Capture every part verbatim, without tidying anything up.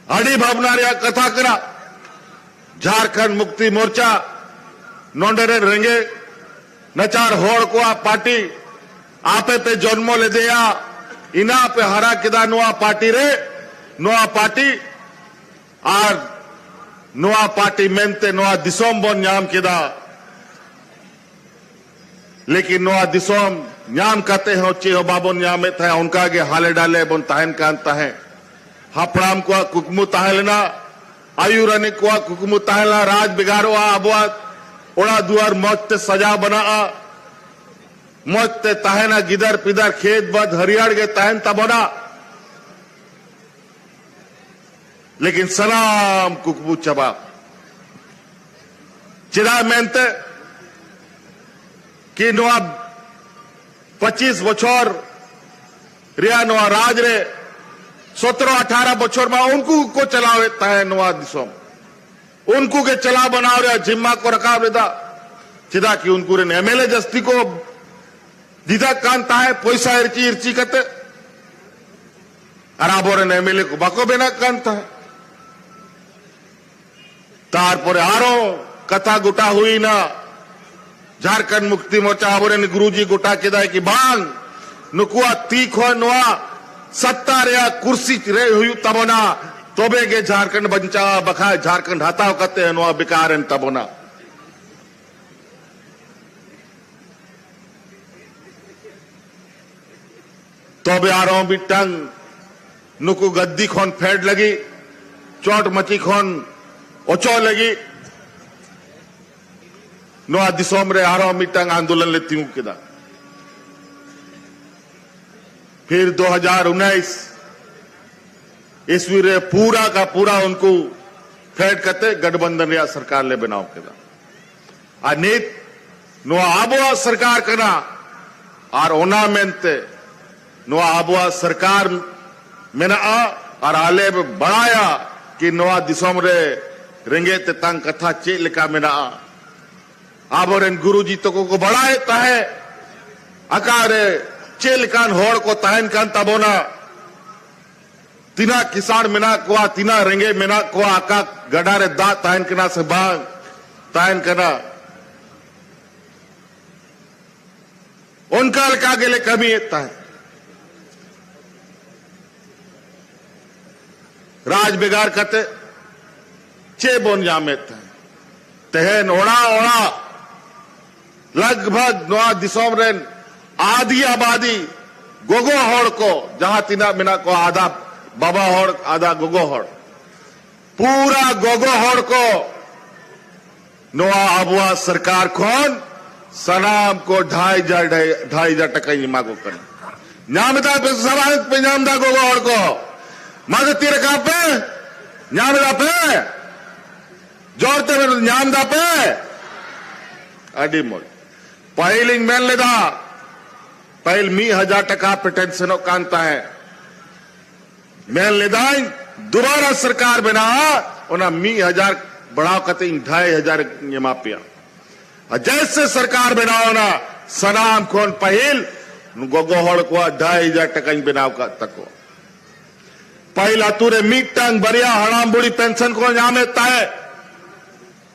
ᱟᱹᱰᱤ ᱵᱷᱟᱵᱽᱱᱟ ᱨᱮᱭᱟᱜ ᱠᱟᱛᱷᱟ ᱠᱟᱱᱟ᱾ ᱡᱷᱟᱨᱠᱷᱚᱸᱰ ᱢᱩᱠᱛᱤ ᱢᱳᱨᱪᱟ, ᱱᱚᱰᱮ ᱨᱮ ᱨᱮᱸᱜᱮᱡ ᱱᱟᱪᱟᱨ ᱦᱚᱲ ᱠᱚᱣᱟᱜ ᱯᱟᱨᱴᱤ, ᱟᱯᱮ ᱯᱮ ᱡᱚᱱᱢᱚ ᱞᱮᱫᱮᱭᱟ, ᱤᱱᱟ ᱯᱮ ᱦᱟᱨᱟ ᱠᱮᱫᱟ ᱱᱚᱣᱟ ᱯᱟᱨᱴᱤ ᱨᱮ, ᱱᱚᱣᱟ ᱯᱟᱨᱴᱤ ᱟᱨ ᱱᱚᱣᱟ ᱯᱟᱨᱴᱤ ᱢᱮᱱᱛᱮ ᱱᱚᱣᱟ ᱫᱤᱥᱚᱢ ᱵᱚᱱ ᱧᱟᱢ ᱠᱮᱫᱟ᱾ ᱞᱮᱠᱤᱱ ᱱᱚᱣᱟ ᱫᱤᱥᱚᱢ ᱧᱟᱢ ᱠᱟᱛᱮ ᱦᱚᱸ ᱪᱮᱫ ᱦᱚᱸ ᱵᱟᱵᱚᱱ ᱧᱟᱢᱮᱫ ᱛᱟᱦᱮᱸ, ᱚᱱᱠᱟ ᱜᱮ ᱦᱟᱞᱮ ᱰᱟᱞᱮ ᱵᱚᱱ ᱛᱟᱦᱮᱱ ᱠᱟᱱ ᱛᱟᱦᱮᱸ᱾ ᱦᱟᱯᱲᱟᱢ ᱠᱚᱣᱟᱜ ᱠᱩᱠᱢᱩ ᱛᱟᱦᱮᱸ ᱞᱮᱱᱟ, ᱟᱹᱭᱩᱨᱟᱹᱱᱤᱡ ᱠᱚᱣᱟᱜ ᱠᱩᱠᱢᱩ ᱛᱟᱦᱮᱸ ᱞᱮᱱᱟ, ᱨᱟᱡᱽ ᱵᱷᱮᱜᱟᱨᱚᱜᱼᱟ, ᱟᱵᱚᱣᱟᱜ ᱚᱲᱟᱜ ᱫᱩᱣᱟᱹᱨ ᱢᱚᱡᱽ ᱛᱮ ᱥᱟᱡᱟᱣ ᱵᱮᱱᱟᱜᱼᱟ, ᱢᱚᱡᱽ ᱛᱮ ᱛᱟᱦᱮᱱᱟ, ᱜᱤᱫᱟᱹᱨ ᱯᱤᱫᱟᱹᱨ ᱠᱷᱮᱛ ᱵᱟᱹᱫᱽ ᱦᱟᱹᱨᱭᱟᱹᱲ ᱜᱮ ᱛᱟᱦᱮᱱ ᱛᱟᱵᱚᱱᱟ᱾ ᱞᱮᱠᱤᱱ ᱥᱟᱱᱟᱢ ᱠᱩᱠᱢᱩ ᱪᱟᱵᱟ᱾ ᱪᱮᱫᱟᱜ ᱢᱮᱱᱛᱮ ᱠᱤ ᱱᱚᱣᱟ ᱯᱚᱸᱪᱤᱥ ᱵᱚᱪᱷᱚᱨ ᱨᱮᱭᱟᱜ ᱱᱚᱣᱟ ᱨᱟᱡᱽ ᱨᱮ ᱥᱚᱛᱨᱚ ᱟᱴᱷᱟᱨᱚ ᱵᱚᱪᱷᱚᱨ ᱢᱟ ᱩᱱᱠᱩ ᱠᱚ ᱪᱟᱞᱟᱣᱮᱫ ᱛᱟᱦᱮᱸ ᱱᱚᱣᱟ ᱫᱤᱥᱚᱢ᱾ ᱩᱱᱠᱩ ᱜᱮ ᱪᱟᱞᱟᱣ ᱵᱮᱱᱟᱣ ᱨᱮᱭᱟᱜ ᱡᱤᱢᱢᱟ ᱠᱚ ᱨᱟᱠᱟᱵ ᱞᱮᱫᱟ᱾ ᱪᱮᱫᱟᱜ ᱠᱤ ᱩᱱᱠᱩ ᱨᱮᱱ ᱮᱢᱮᱞᱮ ᱡᱟᱹᱥᱛᱤ ᱠᱚ ᱫᱤᱫᱟᱜ ᱠᱟᱱ ᱛᱟᱦᱮᱸ ᱯᱚᱭᱥᱟ ᱤᱨᱪᱤ ᱤᱨᱪᱤ ᱠᱟᱛᱮ, ᱟᱨ ᱟᱵᱚᱨᱮᱱ ᱮᱢᱮᱞᱮ ᱠᱚ ᱵᱟᱠᱚ ᱵᱮᱱᱟᱜ ᱠᱟᱱ ᱛᱟᱦᱮᱸ᱾ ᱛᱟᱨᱯᱚᱨᱮ ᱟᱨᱚ ᱠᱟᱛᱷᱟ ᱜᱚᱴᱟ ᱦᱩᱭᱱᱟ, ᱡᱷᱟᱨᱠᱷᱚᱸᱰ ᱢᱩᱠᱛᱤ ᱢᱳᱨᱪᱟ ᱟᱵᱚᱨᱮᱱ ᱜᱩᱨᱩᱡᱤ ᱜᱚᱴᱟ ᱠᱮᱫᱟᱭ ᱠᱤ ᱵᱟᱝ, ᱱᱩᱠᱩᱣᱟᱜ ᱛᱤ ᱠᱷᱚᱱ ᱱᱚᱣᱟ ᱥᱟᱛᱛᱟ ᱨᱮᱭᱟᱜ ᱠᱩᱨᱥᱤ ᱨᱮ ᱦᱩᱭᱩᱜ ᱛᱟᱵᱚᱱᱟ, ᱛᱚᱵᱮ ᱜᱮ ᱡᱷᱟᱨᱠᱷᱚᱸᱰ ᱵᱟᱧᱪᱟᱜᱼᱟ, ᱵᱟᱠᱷᱟᱡ ᱡᱷᱟᱨᱠᱷᱚᱸᱰ ᱦᱟᱛᱟᱣ ᱠᱟᱛᱮ ᱱᱚᱣᱟ ᱵᱮᱠᱟᱨ ᱮᱱ ᱛᱟᱵᱚᱱᱟ᱾ ᱛᱚᱵᱮ ᱟᱨᱦᱚᱸ ᱢᱤᱫᱴᱟᱝ ᱱᱩᱠᱩ ᱜᱟᱫᱽᱫᱤ ᱠᱷᱚᱱ ᱯᱷᱮᱰ ᱞᱟᱹᱜᱤᱫ, ᱪᱚᱴ ᱢᱟᱹᱪᱤ ᱠᱷᱚᱱ ᱚᱪᱚᱜ ᱞᱟᱹᱜᱤᱫ ᱱᱚᱣᱟ ᱫᱤᱥᱚᱢ ᱨᱮ ᱟᱨᱦᱚᱸ ᱢᱤᱫᱴᱟᱝ ᱟᱱᱫᱳᱞᱚᱱ ᱞᱮ ᱛᱤᱸᱜᱩ ᱠᱮᱫᱟ᱾ ᱯᱷᱤᱨ ᱫᱩ ᱦᱟᱡᱟᱨ ᱩᱱᱤᱥ ᱤᱥᱣᱤ ᱨᱮ ᱯᱩᱨᱟ ᱠᱟ ᱯᱩᱨᱟ ᱩᱱᱠᱩ ᱯᱷᱮᱰ ᱠᱟᱛᱮ ᱜᱟᱴᱷᱵᱟᱱᱫᱷᱚᱱ ᱨᱮᱭᱟᱜ ᱥᱚᱨᱠᱟᱨ ᱞᱮ ᱵᱮᱱᱟᱣ ᱠᱮᱫᱟ᱾ ᱟᱨ ᱱᱤᱛ ᱱᱚᱣᱟ ᱟᱵᱚᱣᱟᱜ ᱥᱚᱨᱠᱟᱨ ᱠᱟᱱᱟ, ᱟᱨ ᱚᱱᱟ ᱢᱮᱱᱛᱮ ᱱᱚᱣᱟ ᱟᱵᱚᱣᱟᱜ ᱥᱚᱨᱠᱟᱨ ᱢᱮᱱᱟᱜᱼᱟ, ᱟᱨ ᱟᱞᱮ ᱵᱟᱲᱟᱭᱟ ᱠᱤ ᱱᱚᱣᱟ ᱫᱤᱥᱚᱢ ᱨᱮ ᱨᱮᱸᱜᱮᱡ ᱛᱮᱛᱟᱝ ᱠᱟᱛᱷᱟ ᱪᱮᱫ ᱞᱮᱠᱟ ᱢᱮᱱᱟᱜᱼᱟ᱾ ᱟᱵᱚᱨᱮᱱ ᱜᱩᱨᱩᱡᱤ ᱛᱟᱠᱚ ᱠᱚ ᱵᱟᱲᱟᱭᱮᱫ ᱛᱟᱦᱮᱸᱫ ᱚᱠᱟᱨᱮ ᱪᱮᱫ ᱞᱮᱠᱟᱱ ᱦᱚᱲ ᱠᱚ ᱛᱟᱦᱮᱱ ᱠᱟᱱ ᱛᱟᱵᱚᱱᱟ᱾ ᱛᱤᱱᱟᱹᱜ ᱠᱤᱥᱟᱬ ᱢᱮᱱᱟᱜ ᱠᱚᱣᱟ, ᱛᱤᱱᱟᱹᱜ ᱨᱮᱸᱜᱮᱡ ᱢᱮᱱᱟᱜ ᱠᱚᱣᱟ, ᱚᱠᱟ ᱜᱟᱰᱟ ᱨᱮ ᱫᱟᱜ ᱛᱟᱦᱮᱱ ᱠᱟᱱᱟ ᱥᱮ ᱵᱟᱝ ᱛᱟᱦᱮᱱ ᱠᱟᱱᱟ, ᱚᱱᱠᱟ ᱞᱮᱠᱟ ᱜᱮᱞᱮ ᱠᱟᱹᱢᱤᱭᱮᱫ ᱛᱟᱦᱮᱸᱫ᱾ ᱨᱟᱡᱽ ᱵᱷᱮᱜᱟᱨ ᱠᱟᱛᱮ ᱪᱮᱫ ᱵᱚᱱ ᱧᱟᱢᱮᱫ ᱛᱟᱦᱮᱸᱫ? ᱛᱮᱦᱮᱧ ᱚᱲᱟᱜ ᱚᱲᱟᱜ ᱞᱟᱜᱽ ᱵᱷᱟᱜᱽ ᱱᱚᱣᱟ ᱫᱤᱥᱚᱢ ᱨᱮᱱ ᱟᱫᱤ ᱟᱵᱟᱫᱤ ᱜᱚᱜᱚ ᱦᱚᱲ ᱠᱚ ᱡᱟᱦᱟᱸ ᱛᱤᱱᱟᱹᱜ ᱢᱮᱱᱟᱜ ᱠᱚᱣᱟ, ᱟᱫᱟ ᱵᱟᱵᱟ ᱦᱚᱲ, ᱟᱫᱟ ᱜᱚᱜᱚ ᱦᱚᱲ, ᱯᱩᱨᱟ ᱜᱚᱜᱚ ᱦᱚᱲ ᱠᱚ ᱱᱚᱣᱟ ᱟᱵᱚᱣᱟᱜ ᱥᱚᱨᱠᱟᱨ ᱠᱷᱚᱱ ᱥᱟᱱᱟᱢ ᱠᱚ ᱰᱷᱟᱭ ᱦᱟᱡᱟᱨ, ᱰᱷᱟᱭ, ᱰᱷᱟᱭ ᱦᱟᱡᱟᱨ ᱴᱟᱠᱟᱧ ᱮᱢᱟ ᱠᱚ ᱠᱟᱱᱟ᱾ ᱧᱟᱢ ᱮᱫᱟ ᱯᱮ ᱥᱮ ᱵᱟᱝ ᱯᱮ ᱧᱟᱢ ᱮᱫᱟ ᱜᱚᱜᱚ ᱦᱚᱲ ᱠᱚ? ᱢᱟ ᱛᱤ ᱨᱟᱠᱟᱵ ᱯᱮ᱾ ᱧᱟᱢ ᱮᱫᱟ ᱯᱮ? ᱡᱳᱨ ᱛᱮ ᱢᱮᱱ, ᱧᱟᱢ ᱮᱫᱟ ᱯᱮ? ᱟᱹᱰᱤ ᱢᱚᱡᱽ᱾ ᱯᱟᱹᱦᱤᱞᱤᱧ ᱢᱮᱱ ᱞᱮᱫᱟ, ᱯᱟᱹᱦᱤᱞ ᱢᱤᱫ ᱦᱟᱡᱟᱨ ᱴᱟᱠᱟ ᱯᱮ ᱴᱮᱱᱥᱚᱱᱚᱜ ᱠᱟᱱ ᱛᱟᱦᱮᱸᱫ᱾ ᱢᱮᱱ ᱞᱮᱫᱟᱹᱧ, ᱫᱩᱵᱟᱨᱟ ᱥᱚᱨᱠᱟᱨ ᱵᱮᱱᱟᱣᱟ, ᱚᱱᱟ ᱢᱤᱫ ᱦᱟᱡᱟᱨ ᱵᱟᱲᱦᱟᱣ ᱠᱟᱛᱮ ᱤᱧ ᱰᱷᱟᱭ ᱦᱟᱡᱟᱨ ᱤᱧ ᱮᱢᱟ ᱯᱮᱭᱟ᱾ ᱟᱨ ᱡᱮᱭᱥᱮ ᱥᱚᱨᱠᱟᱨ ᱵᱮᱱᱟᱣ ᱮᱱᱟ, ᱥᱟᱱᱟᱢ ᱠᱷᱚᱱ ᱯᱟᱹᱦᱤᱞ ᱜᱚᱜᱚ ᱦᱚᱲ ᱠᱚᱣᱟᱜ ᱰᱷᱟᱭ ᱦᱟᱡᱟᱨ ᱴᱟᱠᱟᱧ ᱵᱮᱱᱟᱣ ᱠᱟᱫ ᱛᱟᱠᱚᱣᱟ᱾ ᱯᱟᱹᱦᱤᱞ ᱟᱛᱩ ᱨᱮ ᱢᱤᱫᱴᱟᱝ ᱵᱟᱨᱭᱟ ᱦᱟᱲᱟᱢ ᱵᱩᱲᱦᱤ ᱯᱮᱱᱥᱚᱱ ᱠᱚ ᱧᱟᱢᱮᱫ ᱛᱟᱦᱮᱸᱫ᱾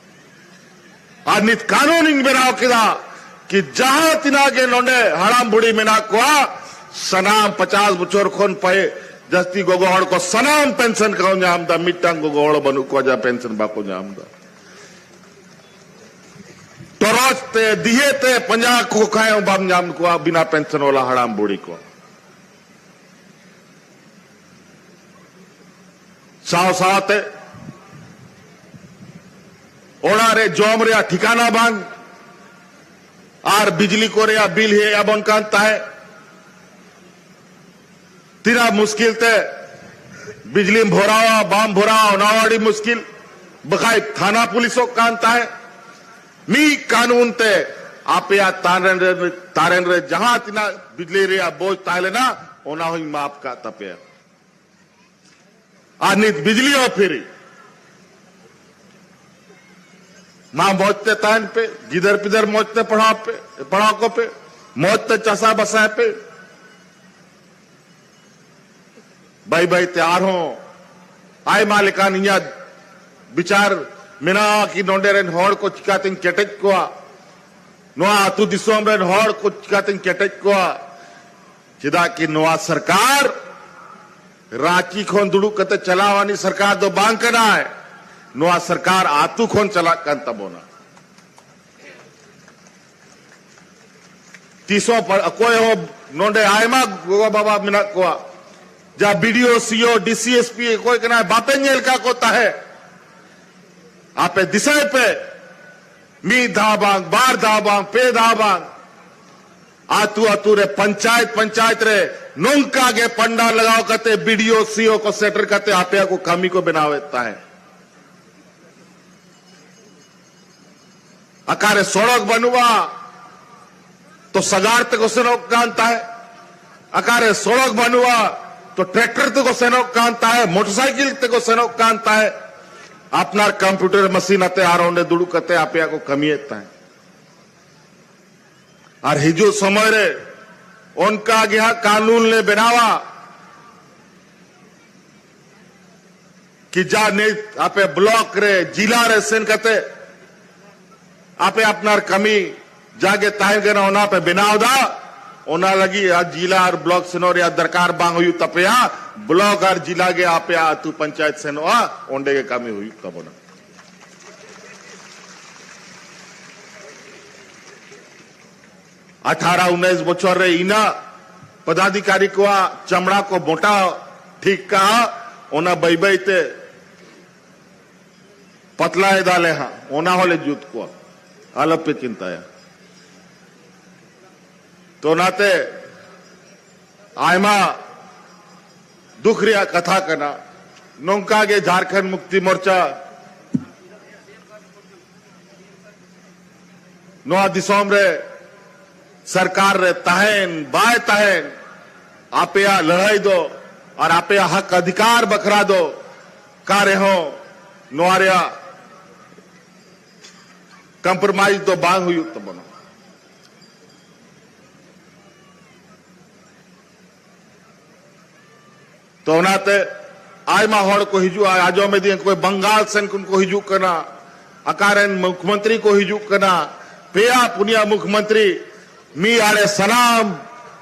ᱟᱨ ᱱᱤᱛ ᱠᱟᱹᱱᱩᱱ ᱤᱧ ᱵᱮᱱᱟᱣ ᱠᱮᱫᱟ ᱠᱤ ᱡᱟᱦᱟᱸ ᱛᱤᱱᱟᱹᱜ ᱜᱮ ᱱᱚᱰᱮ ᱦᱟᱲᱟᱢ ᱵᱩᱲᱦᱤ ᱢᱮᱱᱟᱜ ᱠᱚᱣᱟ, ᱥᱟᱱᱟᱢ ᱯᱚᱪᱟᱥ ᱵᱚᱪᱷᱚᱨ ᱠᱷᱚᱱ ᱯᱟᱭ-, ᱡᱟᱹᱥᱛᱤ ᱜᱚᱜᱚ ᱦᱚᱲ ᱠᱚ ᱥᱟᱱᱟᱢ ᱯᱮᱱᱥᱚᱱ ᱠᱚ ᱧᱟᱢ ᱮᱫᱟ᱾ ᱢᱤᱫᱴᱟᱝ ᱜᱚᱜᱚ ᱦᱚᱲ ᱵᱟᱹᱱᱩᱜ ᱠᱚᱣᱟ ᱡᱟᱦᱟᱸ ᱯᱮᱱᱥᱚᱱ ᱵᱟᱠᱚ ᱧᱟᱢ ᱮᱫᱟ᱾ ᱴᱚᱨᱚᱪ ᱛᱮ, ᱫᱤᱭᱮ ᱛᱮ ᱯᱟᱸᱡᱟ ᱠᱚ ᱠᱷᱟᱡ ᱦᱚᱸ ᱵᱟᱢ ᱧᱟᱢ ᱠᱚᱣᱟ ᱵᱤᱱᱟ ᱯᱮᱱᱥᱚᱱ ᱣᱟᱞᱟ ᱦᱟᱲᱟᱢ ᱵᱩᱲᱦᱤ ᱠᱚ᱾ ᱥᱟᱶ ᱥᱟᱶᱛᱮ ᱚᱲᱟᱜ ᱨᱮ ᱡᱚᱢ ᱨᱮᱭᱟᱜ ᱴᱷᱤᱠᱟᱱᱟ ᱵᱟᱝ, ᱟᱨ ᱵᱤᱡᱽᱞᱤ ᱠᱚ ᱨᱮᱭᱟᱜ ᱵᱤᱞ ᱦᱮᱡ ᱟᱵᱚᱱ ᱠᱟᱱ ᱛᱟᱦᱮᱸᱫ᱾ ᱛᱤᱱᱟᱹᱜ ᱢᱩᱥᱠᱤᱞ ᱛᱮ ᱵᱤᱡᱽᱞᱤᱢ ᱵᱷᱚᱨᱟᱣᱟ, ᱵᱟᱢ ᱵᱷᱚᱨᱟᱣᱟ, ᱚᱱᱟ ᱦᱚᱸ ᱟᱹᱰᱤ ᱢᱩᱥᱠᱤᱞ᱾ ᱵᱟᱠᱷᱟᱡ ᱛᱷᱟᱱᱟ ᱯᱩᱞᱤᱥᱚᱜ ᱠᱟᱱ ᱛᱟᱦᱮᱸᱫ᱾ ᱢᱤᱫ ᱠᱟᱹᱱᱩᱱ ᱛᱮ ᱟᱯᱮᱭᱟᱜ ᱛᱟᱨᱮᱱ ᱨᱮ, ᱛᱟᱨᱮᱱ ᱨᱮ ᱡᱟᱦᱟᱸ ᱛᱤᱱᱟᱹᱜ ᱵᱤᱡᱽᱞᱤ ᱨᱮᱭᱟᱜ ᱵᱳᱡᱽ ᱛᱟᱦᱮᱸ ᱞᱮᱱᱟ, ᱚᱱᱟ ᱦᱚᱸᱧ ᱢᱟᱯ ᱠᱟᱜ ᱛᱟᱯᱮᱭᱟ᱾ ᱟᱨ ᱱᱤᱛ ᱵᱤᱡᱽᱞᱤ ᱦᱚᱸ ᱯᱷᱤᱨᱤ᱾ ᱢᱟ ᱢᱚᱡᱽ ᱛᱮ ᱛᱟᱦᱮᱱ ᱯᱮ, ᱜᱤᱫᱟᱹᱨ ᱯᱤᱫᱟᱹᱨ ᱢᱚᱡᱽ ᱛᱮ ᱯᱟᱲᱦᱟᱣ ᱯᱮ, ᱯᱟᱲᱦᱟᱣ ᱠᱚᱯᱮ, ᱢᱚᱡᱽ ᱛᱮ ᱪᱟᱥᱟ ᱵᱟᱥᱟᱭ ᱯᱮ᱾ ᱵᱟᱹᱭ ᱵᱟᱹᱭ ᱛᱮ ᱟᱨᱦᱚᱸ ᱟᱭᱢᱟ ᱞᱮᱠᱟᱱ ᱤᱧᱟᱹᱜ ᱵᱤᱪᱟᱨ ᱢᱮᱱᱟᱜᱼᱟ ᱠᱤ ᱱᱚᱰᱮ ᱨᱮᱱ ᱦᱚᱲ ᱠᱚ ᱪᱤᱠᱟᱛᱮᱧ ᱠᱮᱴᱮᱡ ᱠᱚᱣᱟ, ᱱᱚᱣᱟ ᱟᱹᱛᱩ ᱫᱤᱥᱚᱢ ᱨᱮᱱ ᱦᱚᱲ ᱠᱚ ᱪᱤᱠᱟᱛᱮᱧ ᱠᱮᱴᱮᱡ ᱠᱚᱣᱟ᱾ ᱪᱮᱫᱟᱜ ᱠᱤ ᱱᱚᱣᱟ ᱥᱚᱨᱠᱟᱨ ᱨᱟᱸᱪᱤ ᱠᱷᱚᱱ ᱫᱩᱲᱩᱵ ᱠᱟᱛᱮ ᱪᱟᱞᱟᱣ ᱟᱹᱱᱤᱡ ᱥᱚᱨᱠᱟᱨ ᱫᱚ ᱵᱟᱝ ᱠᱟᱱᱟᱭ᱾ ᱱᱚᱣᱟ ᱥᱚᱨᱠᱟᱨ ᱟᱹᱛᱩ ᱠᱷᱚᱱ ᱪᱟᱞᱟᱜ ᱠᱟᱱ ᱛᱟᱵᱚᱱᱟ᱾ ᱛᱤᱥ ᱦᱚᱸ ᱯᱟ-, ᱚᱠᱚᱭ ᱦᱚᱸ ᱱᱚᱰᱮ ᱟᱭᱢᱟ ᱜᱚᱜᱚ ᱵᱟᱵᱟ ᱢᱮᱱᱟᱜ ᱠᱚᱣᱟ, ᱡᱟ ᱵᱤ ᱰᱤ ᱳ, ᱥᱤ ᱳ, ᱰᱤ ᱥᱤ, ᱮᱥ ᱯᱤ ᱚᱠᱚᱭ ᱠᱟᱱᱟᱭ ᱵᱟᱯᱮ ᱧᱮᱞ ᱠᱟ ᱠᱚ ᱛᱟᱦᱮᱸ᱾ ᱟᱯᱮ ᱫᱤᱥᱟᱹᱭ ᱯᱮ, ᱢᱤᱫ ᱫᱷᱟᱣ ᱵᱟᱝ, ᱵᱟᱨ ᱫᱷᱟᱣ ᱵᱟᱝ, ᱯᱮ ᱫᱷᱟᱣ ᱵᱟᱝ, ᱟᱹᱛᱩ ᱟᱹᱛᱩ ᱨᱮ, ᱯᱚᱧᱪᱟᱭᱮᱛ ᱯᱚᱧᱪᱟᱭᱮᱛ ᱨᱮ ᱱᱚᱝᱠᱟ ᱜᱮ ᱯᱟᱱᱰᱟ ᱞᱟᱜᱟᱣ ᱠᱟᱛᱮ ᱵᱤ ᱰᱤ ᱳ, ᱥᱤ ᱳ ᱠᱚ ᱥᱮᱴᱮᱨ ᱠᱟᱛᱮ ᱟᱯᱮᱭᱟᱜ ᱠᱚ ᱠᱟᱹᱢᱤ ᱠᱚ ᱵᱮᱱᱟᱣᱮᱫ ᱛᱟᱦᱮᱸ᱾ ᱚᱠᱟᱨᱮ ᱥᱚᱲᱚᱠ ᱵᱟᱹᱱᱩᱜᱼᱟ, ᱛᱚ ᱥᱟᱜᱟᱲ ᱛᱮᱠᱚ ᱥᱮᱱᱚᱜ ᱠᱟᱱ ᱛᱟᱦᱮᱸᱫ᱾ ᱚᱠᱟᱨᱮ ᱥᱚᱲᱚᱠ ᱵᱟᱹᱱᱩᱜᱼᱟ, ᱛᱚ ᱴᱨᱟᱠᱴᱚᱨ ᱛᱮᱠᱚ ᱥᱮᱱᱚᱜ ᱠᱟᱱ ᱛᱟᱦᱮᱸᱫ, ᱢᱚᱴᱚᱨ ᱥᱟᱭᱠᱮᱞ ᱛᱮᱠᱚ ᱥᱮᱱᱚᱜ ᱠᱟᱱ ᱛᱟᱦᱮᱸᱫ᱾ ᱟᱯᱱᱟᱨ ᱠᱚᱢᱯᱤᱭᱩᱴᱟᱨ ᱢᱮᱥᱤᱱ ᱟᱛᱮ ᱟᱨ ᱚᱸᱰᱮ ᱫᱩᱲᱩᱵ ᱠᱟᱛᱮ ᱟᱯᱮᱭᱟᱜ ᱠᱚ ᱠᱟᱹᱢᱤᱭᱮᱫ ᱛᱟᱦᱮᱸᱫ᱾ ᱟᱨ ᱦᱤᱡᱩᱜ ᱥᱚᱢᱚᱭ ᱨᱮ ᱚᱱᱠᱟ ᱜᱮ ᱦᱟᱸᱜ ᱠᱟᱹᱱᱩᱱ ᱞᱮ ᱵᱮᱱᱟᱣᱟ᱾ ᱠᱤ ᱡᱟ ᱱᱤᱛ ᱟᱯᱮ ᱵᱞᱚᱠ ᱨᱮ, ᱡᱤᱞᱟ ᱨᱮ ᱥᱮᱱ ᱠᱟᱛᱮ ᱟᱯᱮ ᱟᱯᱱᱟᱨ ᱠᱟᱹᱢᱤ ᱡᱟᱜᱮ ᱛᱟᱦᱮᱸ ᱠᱟᱱᱟ, ᱚᱱᱟ ᱯᱮ ᱵᱮᱱᱟᱣ ᱮᱫᱟ᱾ ᱚᱱᱟ ᱞᱟᱹᱜᱤᱫ ᱟᱨ ᱡᱤᱞᱟ ᱟᱨ ᱵᱞᱚᱠ ᱥᱮᱱᱚᱜ ᱨᱮᱭᱟᱜ ᱫᱚᱨᱠᱟᱨ ᱵᱟᱝ ᱦᱩᱭᱩᱜ ᱛᱟᱯᱮᱭᱟ᱾ ᱵᱞᱚᱠ ᱟᱨ ᱡᱤᱞᱟ ᱜᱮ ᱟᱯᱮᱭᱟᱜ ᱟᱹᱛᱩ ᱯᱚᱧᱪᱟᱭᱮᱛ ᱥᱮᱱᱚᱜᱼᱟ, ᱚᱸᱰᱮ ᱜᱮ ᱠᱟᱹᱢᱤ ᱦᱩᱭᱩᱜ ᱛᱟᱵᱚᱱᱟ᱾ ᱟᱴᱷᱟᱨᱚ ᱩᱱᱤᱥ ᱵᱚᱪᱷᱚᱨ ᱨᱮ ᱤᱱᱟᱹ ᱯᱚᱫᱟᱫᱷᱤᱠᱟᱨᱤ ᱠᱚᱣᱟᱜ ᱪᱟᱢᱲᱟ ᱠᱚ ᱢᱚᱴᱟ ᱴᱷᱤᱠ ᱠᱟᱜᱼᱟ, ᱚᱱᱟ ᱵᱟᱹᱭ ᱵᱟᱹᱭ ᱛᱮ ᱯᱟᱛᱞᱟᱭ ᱫᱟᱞᱮ ᱦᱟᱸᱜ, ᱚᱱᱟ ᱦᱚᱸᱞᱮ ᱡᱩᱛ ᱠᱚᱣᱟ, ᱟᱞᱚᱯᱮ ᱪᱤᱱᱛᱟᱹᱭᱟ᱾ ᱛᱚ ᱚᱱᱟᱛᱮ ᱟᱭᱢᱟ ᱫᱩᱠ ᱨᱮᱭᱟᱜ ᱠᱟᱛᱷᱟ ᱠᱟᱱᱟ᱾ ᱱᱚᱝᱠᱟ ᱜᱮ ᱡᱷᱟᱨᱠᱷᱚᱸᱰ ᱢᱩᱠᱛᱤ ᱢᱳᱨᱪᱟ ᱱᱚᱣᱟ ᱫᱤᱥᱚᱢ ᱨᱮ ᱥᱚᱨᱠᱟᱨ ᱨᱮ ᱛᱟᱦᱮᱱ ᱵᱟᱭ ᱛᱟᱦᱮᱱ, ᱟᱯᱮᱭᱟᱜ ᱞᱟᱹᱲᱦᱟᱹᱭ ᱫᱚ ᱟᱨ ᱟᱯᱮᱭᱟᱜ ᱦᱚᱠ ᱚᱫᱷᱤᱠᱟᱨ ᱵᱟᱠᱷᱨᱟ ᱫᱚ ᱚᱠᱟ ᱨᱮᱦᱚᱸ ᱱᱚᱣᱟ ᱨᱮᱭᱟᱜ ᱠᱚᱢᱯᱨᱳᱢᱟᱭᱤᱡᱽ ᱫᱚ ᱵᱟᱝ ᱦᱩᱭᱩᱜ ᱛᱟᱵᱚᱱᱟ᱾ ᱛᱚ ᱚᱱᱟᱛᱮ ᱟᱭᱢᱟ ᱦᱚᱲ ᱠᱚ ᱦᱤᱡᱩᱜᱼᱟ, ᱟᱸᱡᱚᱢ ᱮᱫᱤᱧ ᱚᱠᱚᱭ ᱵᱟᱝᱜᱟᱞ ᱥᱮᱱ ᱠᱷᱚᱱ ᱠᱚ ᱦᱤᱡᱩᱜ ᱠᱟᱱᱟ, ᱚᱠᱟᱨᱮᱱ ᱢᱩᱠᱷᱭᱚᱢᱚᱱᱛᱨᱤ ᱠᱚ ᱦᱤᱡᱩᱜ ᱠᱟᱱᱟ, ᱯᱮᱭᱟ ᱯᱩᱱᱭᱟ ᱢᱩᱠᱷᱭᱚᱢᱚᱱᱛᱨᱤ, ᱢᱤᱫ ᱟᱲᱮ ᱥᱟᱱᱟᱢ,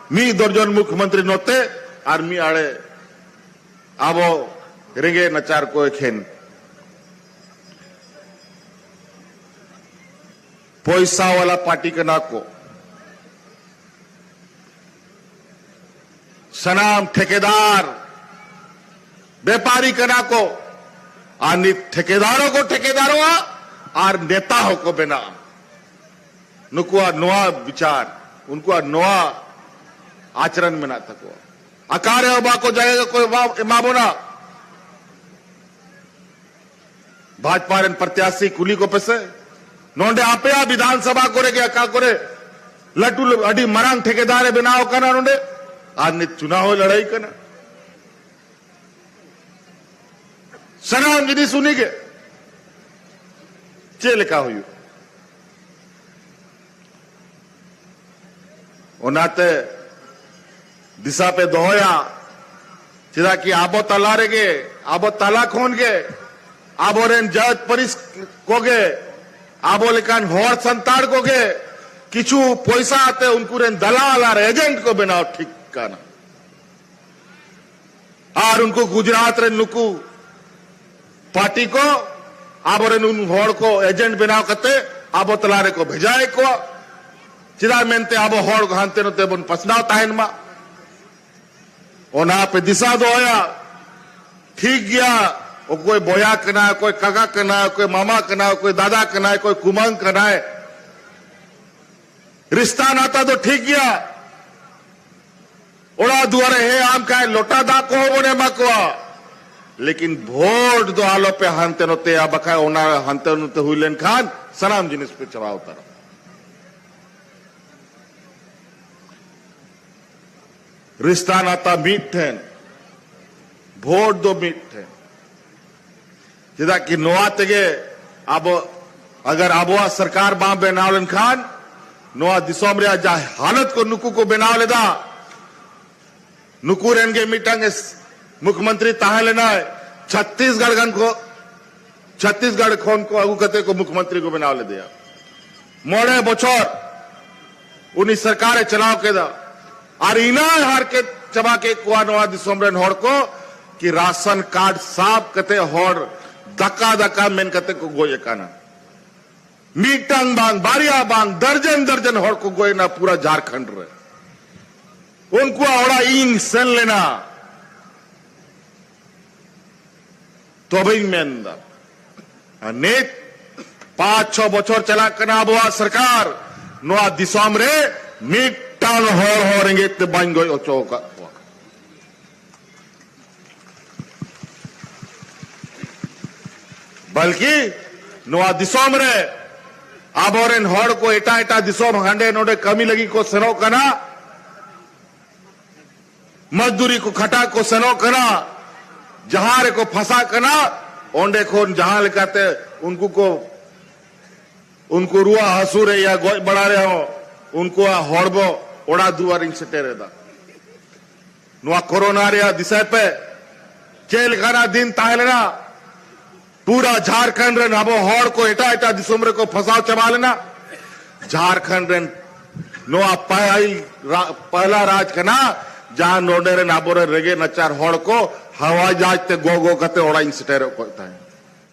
ᱢᱤᱫ ᱫᱚᱨᱡᱚᱱ ᱢᱩᱠᱷᱭᱚᱢᱚᱱᱛᱨᱤ ᱱᱚᱛᱮ, ᱟᱨ ᱢᱤᱫ ᱟᱲᱮ ᱟᱵᱚ ᱨᱮᱸᱜᱮᱡ ᱱᱟᱪᱟᱨ ᱠᱚ ᱮᱠᱷᱮᱱ ᱯᱚᱭᱥᱟ ᱣᱟᱞᱟ ᱯᱟᱨᱴᱤ ᱠᱟᱱᱟ ᱠᱚ᱾ ᱥᱟᱱᱟᱢ ᱴᱷᱮᱠᱮᱫᱟᱨ, ᱵᱮᱯᱟᱨᱤ ᱠᱟᱱᱟ ᱠᱚ᱾ ᱟᱨ ᱱᱤᱛ ᱴᱷᱮᱠᱮᱫᱟᱨ ᱦᱚᱸᱠᱚ ᱴᱷᱮᱠᱮᱫᱟᱨᱚᱜᱼᱟ ᱟᱨ ᱱᱮᱛᱟ ᱦᱚᱸᱠᱚ ᱵᱮᱱᱟᱜᱼᱟ᱾ ᱱᱩᱠᱩᱣᱟᱜ ᱱᱚᱣᱟ ᱵᱤᱪᱟᱨ, ᱩᱱᱠᱩᱣᱟᱜ ᱱᱚᱣᱟ ᱟᱪᱨᱚᱱ ᱢᱮᱱᱟᱜ ᱛᱟᱠᱚᱣᱟ᱾ ᱚᱠᱟᱨᱮ ᱵᱟᱠᱚ ᱡᱟᱭᱜᱟ ᱠᱚ ᱮᱢᱟ, ᱮᱢᱟ ᱵᱚᱱᱟ᱾ ᱵᱷᱟᱡᱽᱯᱟ ᱨᱮᱱ ᱯᱨᱚᱛᱭᱟᱥᱤ ᱠᱩᱞᱤ ᱠᱚᱯᱮ ᱥᱮ, ᱱᱚᱰᱮ ᱟᱯᱮᱭᱟᱜ ᱵᱤᱫᱷᱟᱱ ᱥᱚᱵᱷᱟ ᱠᱚᱨᱮ ᱜᱮ ᱚᱠᱟ ᱠᱚᱨᱮ ᱞᱟᱹᱴᱩ ᱞᱟᱹᱴᱩ ᱟᱹᱰᱤ ᱢᱟᱨᱟᱝ ᱴᱷᱮᱠᱮᱫᱟᱨ ᱮ ᱵᱮᱱᱟᱣ ᱠᱟᱱᱟ ᱱᱚᱰᱮ, ᱟᱨ ᱱᱤᱛ ᱪᱩᱱᱟᱣ ᱦᱚᱸ ᱞᱟᱹᱲᱦᱟᱹᱭ ᱠᱟᱱᱟ᱾ ᱥᱟᱱᱟᱢ ᱡᱤᱱᱤᱥ ᱩᱱᱤᱜᱮ᱾ ᱪᱮᱫ ᱞᱮᱠᱟ ᱦᱩᱭᱩᱜ? ᱚᱱᱟᱛᱮ ᱫᱤᱥᱟᱹ ᱯᱮ ᱫᱚᱦᱚᱭᱟ, ᱪᱮᱫᱟᱜ ᱠᱤ ᱟᱵᱚ ᱛᱟᱞᱟ ᱨᱮᱜᱮ, ᱟᱵᱚ ᱛᱟᱞᱟ ᱠᱷᱚᱱ ᱜᱮ ᱟᱵᱚᱨᱮᱱ ᱡᱟᱹᱛ ᱯᱟᱹᱨᱤᱥ ᱠᱚᱜᱮ, ᱟᱵᱚ ᱞᱮᱠᱟᱱ ᱦᱚᱲ ᱥᱟᱱᱛᱟᱲ ᱠᱚᱜᱮ ᱠᱤᱪᱷᱩ ᱯᱚᱭᱥᱟ ᱟᱛᱮ ᱩᱱᱠᱩ ᱨᱮᱱ ᱫᱟᱞᱟᱞ ᱟᱨ ᱮᱡᱮᱱᱴ ᱠᱚ ᱵᱮᱱᱟᱣ ᱴᱷᱤᱠ ᱠᱟᱱᱟ᱾ ᱟᱨ ᱩᱱᱠᱩ ᱜᱩᱡᱽᱨᱟᱴ ᱨᱮᱱ ᱱᱩᱠᱩ ᱯᱟᱨᱴᱤ ᱠᱚ ᱟᱵᱚᱨᱮᱱ ᱩᱱ ᱦᱚᱲ ᱠᱚ ᱮᱡᱮᱱᱴ ᱵᱮᱱᱟᱣ ᱠᱟᱛᱮ ᱟᱵᱚ ᱛᱟᱞᱟ ᱨᱮᱠᱚ ᱵᱷᱮᱡᱟᱭᱮᱫ ᱠᱚᱣᱟ᱾ ᱪᱮᱫᱟᱜ ᱢᱮᱱᱛᱮ ᱟᱵᱚ ᱦᱚᱲ ᱦᱟᱱᱛᱮ ᱱᱚᱛᱮ ᱵᱚᱱ ᱯᱟᱥᱱᱟᱣ ᱛᱟᱦᱮᱱ ᱢᱟ᱾ ᱚᱱᱟ ᱯᱮ ᱫᱤᱥᱟᱹ ᱫᱚᱦᱚᱭᱟ᱾ ᱴᱷᱤᱠ ᱜᱮᱭᱟ, ᱚᱠᱚᱭ ᱵᱚᱭᱟ ᱠᱟᱱᱟᱭ, ᱚᱠᱚᱭ ᱠᱟᱠᱟ ᱠᱟᱱᱟᱭ, ᱚᱠᱚᱭ ᱢᱟᱢᱟ ᱠᱟᱱᱟᱭ, ᱚᱠᱚᱭ ᱫᱟᱫᱟ ᱠᱟᱱᱟᱭ, ᱚᱠᱚᱭ ᱠᱩᱢᱟᱹᱝ ᱠᱟᱱᱟᱭ, ᱨᱤᱥᱛᱟ ᱱᱟᱛᱟ ᱫᱚ ᱴᱷᱤᱠ ᱜᱮᱭᱟ᱾ ᱚᱲᱟᱜ ᱫᱩᱣᱟᱨᱮ ᱦᱮᱡ ᱟᱢ ᱠᱷᱟᱱ ᱞᱚᱴᱟ ᱫᱟᱜ ᱠᱚᱦᱚᱸ ᱵᱚᱱ ᱮᱢᱟ ᱠᱚᱣᱟ, ᱞᱮᱠᱤᱱ ᱵᱷᱳᱴ ᱫᱚ ᱟᱞᱚᱯᱮ ᱦᱟᱱᱛᱮ ᱱᱚᱛᱮᱭᱟ, ᱵᱟᱠᱷᱟᱡ ᱚᱱᱟ ᱦᱟᱱᱛᱮ ᱱᱚᱛᱮ ᱦᱩᱭ ᱞᱮᱱᱠᱷᱟᱱ ᱥᱟᱱᱟᱢ ᱡᱤᱱᱤᱥ ᱯᱮ ᱪᱟᱵᱟ ᱩᱛᱟᱹᱨᱟ᱾ ᱨᱤᱥᱛᱟ ᱱᱟᱛᱟ ᱢᱤᱫ ᱴᱷᱮᱱ, ᱵᱷᱳᱴ ᱫᱚ ᱢᱤᱫ ᱴᱷᱮᱱ᱾ ᱪᱮᱫᱟᱜ ᱠᱤ ᱱᱚᱣᱟ ᱛᱮᱜᱮ ᱟᱵᱚ, ᱟᱜᱟᱨ ᱟᱵᱚᱣᱟᱜ ᱥᱚᱨᱠᱟᱨ ᱵᱟᱝ ᱵᱮᱱᱟᱣ ᱞᱮᱱᱠᱷᱟᱱ, ᱱᱚᱣᱟ ᱫᱤᱥᱚᱢ ᱨᱮᱭᱟᱜ ᱡᱟᱦᱟᱸ ᱦᱟᱞᱚᱛ ᱠᱚ ᱱᱩᱠᱩ ᱠᱚ ᱵᱮᱱᱟᱣ ᱞᱮᱫᱟ, ᱱᱩᱠᱩ ᱨᱮᱱ ᱜᱮ ᱢᱤᱫᱴᱟᱝ ᱮᱥ-, ᱢᱩᱠᱷᱭᱚᱢᱚᱱᱛᱨᱤ ᱛᱟᱦᱮᱸ ᱞᱮᱱᱟᱭ, ᱪᱷᱚᱛᱛᱤᱥᱜᱚᱲ ᱜᱟᱱ ᱠᱚ, ᱪᱷᱚᱛᱛᱤᱥᱜᱚᱲ ᱠᱷᱚᱱ ᱠᱚ ᱟᱹᱜᱩ ᱠᱟᱛᱮ ᱠᱚ ᱢᱩᱠᱷᱭᱚᱢᱚᱱᱛᱨᱤ ᱠᱚ ᱵᱮᱱᱟᱣ ᱞᱮᱫᱮᱭᱟ᱾ ᱢᱚᱬᱮ ᱵᱚᱪᱷᱚᱨ ᱩᱱᱤ ᱥᱚᱨᱠᱟᱨᱮ ᱪᱟᱞᱟᱣ ᱠᱮᱫᱟ, ᱟᱨ ᱤᱱᱟᱹᱭ ᱦᱟᱨᱠᱮᱛ ᱪᱟᱵᱟ ᱠᱮᱫ ᱠᱚᱣᱟ ᱱᱚᱣᱟ ᱫᱤᱥᱚᱢ ᱨᱮᱱ ᱦᱚᱲ ᱠᱚ, ᱠᱤ ᱨᱟᱥᱚᱱ ᱠᱟᱨᱰ ᱥᱟᱵ ᱠᱟᱛᱮ ᱦᱚᱲ ᱫᱟᱠᱟ ᱫᱟᱠᱟ ᱢᱮᱱ ᱠᱟᱛᱮ ᱠᱚ ᱜᱚᱡ ᱟᱠᱟᱱᱟ᱾ ᱢᱤᱫᱴᱟᱝ ᱵᱟᱝ, ᱵᱟᱨᱭᱟ ᱵᱟᱝ, ᱫᱟᱨᱡᱚᱱ ᱫᱟᱨᱡᱚᱱ ᱦᱚᱲ ᱠᱚ ᱜᱚᱡ ᱮᱱᱟ ᱯᱩᱨᱟᱹ ᱡᱷᱟᱲᱠᱷᱚᱸᱰ ᱨᱮ᱾ ᱩᱱᱠᱩᱣᱟᱜ ᱚᱲᱟᱜ ᱤᱧ ᱥᱮᱱ ᱞᱮᱱᱟ᱾ ᱛᱚᱵᱮᱧ ᱢᱮᱱᱫᱟ, ᱟᱨ ᱱᱤᱛ ᱯᱟᱸᱪ ᱪᱷᱚ ᱵᱚᱪᱷᱚᱨ ᱪᱟᱞᱟᱜ ᱠᱟᱱᱟ ᱟᱵᱚᱣᱟᱜ ᱥᱚᱨᱠᱟᱨ, ᱱᱚᱣᱟ ᱫᱤᱥᱚᱢ ᱨᱮ ᱢᱤᱫᱴᱟᱝ ᱦᱚᱲ ᱦᱚᱸ ᱨᱮᱸᱜᱮᱡ ᱛᱮ ᱵᱟᱹᱧ ᱜᱚᱡ ᱦᱚᱪᱚ ᱟᱠᱟᱫ ᱠᱚᱣᱟ᱾ ᱵᱚᱞᱠᱤ ᱱᱚᱣᱟ ᱫᱤᱥᱚᱢ ᱨᱮ ᱟᱵᱚᱨᱮᱱ ᱦᱚᱲ ᱠᱚ ᱮᱴᱟᱜ ᱮᱴᱟᱜ ᱫᱤᱥᱚᱢ ᱦᱟᱸᱰᱮ ᱱᱚᱰᱮ ᱠᱟᱹᱢᱤ ᱞᱟᱹᱜᱤᱫ ᱠᱚ ᱥᱮᱱᱚᱜ ᱠᱟᱱᱟ, ᱢᱚᱡᱫᱩᱨᱤ ᱠᱚ ᱠᱷᱟᱴᱟᱜ ᱠᱚ ᱥᱮᱱᱚᱜ ᱠᱟᱱᱟ, ᱡᱟᱦᱟᱸ ᱨᱮᱠᱚ ᱯᱷᱟᱸᱥᱟᱜ ᱠᱟᱱᱟ, ᱚᱸᱰᱮ ᱠᱷᱚᱱ ᱡᱟᱦᱟᱸ ᱞᱮᱠᱟᱛᱮ ᱩᱱᱠᱩ ᱠᱚ, ᱩᱱᱠᱩ ᱨᱩᱣᱟᱹ ᱦᱟᱹᱥᱩ ᱨᱮ ᱭᱟ ᱜᱚᱡ ᱵᱟᱲᱟ ᱨᱮᱦᱚᱸ ᱩᱱᱠᱩᱣᱟᱜ ᱦᱚᱲᱢᱚ ᱚᱲᱟᱜ ᱫᱩᱣᱟᱨᱤᱧ ᱥᱮᱴᱮᱨ ᱮᱫᱟ᱾ ᱱᱚᱣᱟ ᱠᱳᱨᱳᱱᱟ ᱨᱮᱭᱟᱜ ᱫᱤᱥᱟᱹᱭ ᱯᱮ, ᱪᱮᱫ ᱞᱮᱠᱟᱱᱟᱜ ᱫᱤᱱ ᱛᱟᱦᱮᱸ ᱞᱮᱱᱟ? ᱯᱩᱨᱟ ᱡᱷᱟᱲᱠᱷᱚᱸᱰ ᱨᱮᱱ ᱟᱵᱚ ᱦᱚᱲ ᱠᱚ ᱮᱴᱟᱜ ᱮᱴᱟᱜ ᱫᱤᱥᱚᱢ ᱨᱮᱠᱚ ᱯᱷᱟᱸᱥᱟᱣ ᱪᱟᱵᱟ ᱞᱮᱱᱟ᱾ ᱡᱷᱟᱲᱠᱷᱚᱸᱰ ᱨᱮᱱ ᱱᱚᱣᱟ ᱯᱟᱹᱦᱤᱞ ᱨᱟ-, ᱯᱟᱦᱞᱟ ᱨᱟᱡᱽ ᱠᱟᱱᱟ, ᱡᱟᱦᱟᱸ ᱱᱚᱰᱮ ᱨᱮᱱ ᱟᱵᱚᱨᱮᱱ ᱨᱮᱸᱜᱮᱡ ᱱᱟᱪᱟᱨ ᱦᱚᱲ ᱠᱚ ᱦᱟᱣᱟ ᱡᱟᱦᱟᱡᱽ ᱛᱮ ᱜᱚ ᱜᱚ ᱠᱟᱛᱮ ᱚᱲᱟᱜ ᱤᱧ ᱥᱮᱴᱮᱨᱚᱜ ᱠᱚ ᱛᱟᱦᱮᱸᱫ᱾